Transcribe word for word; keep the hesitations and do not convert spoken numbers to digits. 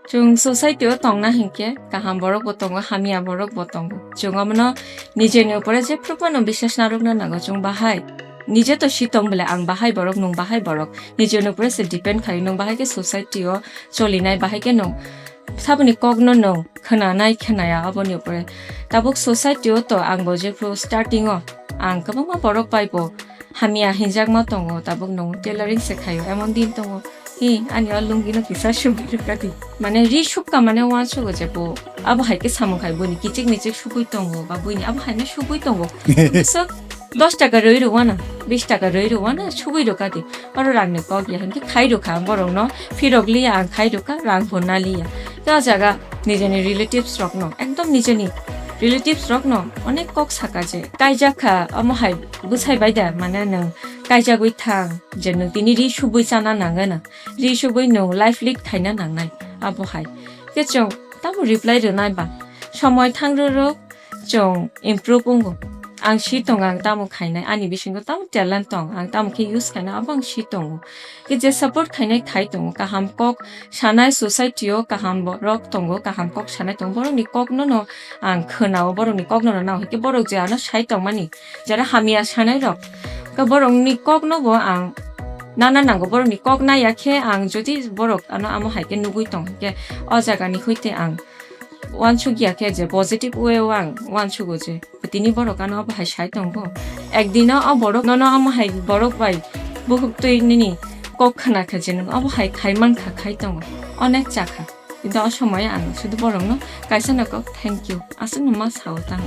Chwng society o tongna hinkhe kaham borok bo tongo, hamya borok bo tongo. Chwng omono nijeni upore jephru phano biswas narwkna nango chwng bahai. Nije to si tong bole ang bahai borok, nwng bahai borok. Nijeni upore se depend khai, nwng bahai khe society o cholinai, bahai khe nwng saboni kokno nwng khwnanai khwnaya aboni upore. Tabuk society o to ang bo jephru starting o ang kwbangma borok bai bo hamya hinjakma tongo, tabuk nwng tailoring se khaio, emon din tongo. Hi, ani o lungi no kisa sugwi rwkha di. Mane ri sukha mane uansugo je bo. Abo hai khe samung khai buini kichik michik sugwi tongo, ba buini abo hai no sugwi tongo. So, dos taka rwi rwwana, bis taka rwi rwwana, sugwi rwkha di. Oro rang ni kok ya, hinkhe khai rwkha ang borok no, phirok liya ang khai rwkha, rang bo na liya. Khe o jaga nijeni relatives rok no, ekdom nijeni relatives rok no onek kok saka je. Kaijak kha, omo hai bwsai bai da, mane nwng kaijagwi thang, je nwng tini ri sugwi chana nangana. Ri sugwi nwng life lead khaina nangnai, abo hai. Khe chwng tamo reply rwnai ba? Somoi thang rw rw chwng improve wngo. Ang si tongo, ang tamo khainai, ani bisingo tamo talent tong, ang tamo khe use khaina, abo ang si tongo. Khe je support khainai khai tongo, kaham kok sanai society o kaham borok tongo, kaham kok sanai tongo, borokni kokno no ang khwnao, borokni kokno no nao, hinkhe borok je ano sai tongmani, jara hamya sanai rok, khe borokni kokno bo ang nana nango, borokni kok naiya khe ang jodi borok ano amo hai khe nugwi tong hinkhe o jagani hoite ang uansukya khe je positive way o ang uansugo je tini borok ano abo hai sai tongo. Ekdino o borok nono amo hai borok bai bukhuk twi nini kok khna kha je nwng abo hai khai man kha khai tongo. Onek cha kha. Kintu o somoy ang sudu borokno kaisa no kok thank you aswkno ma sao tang.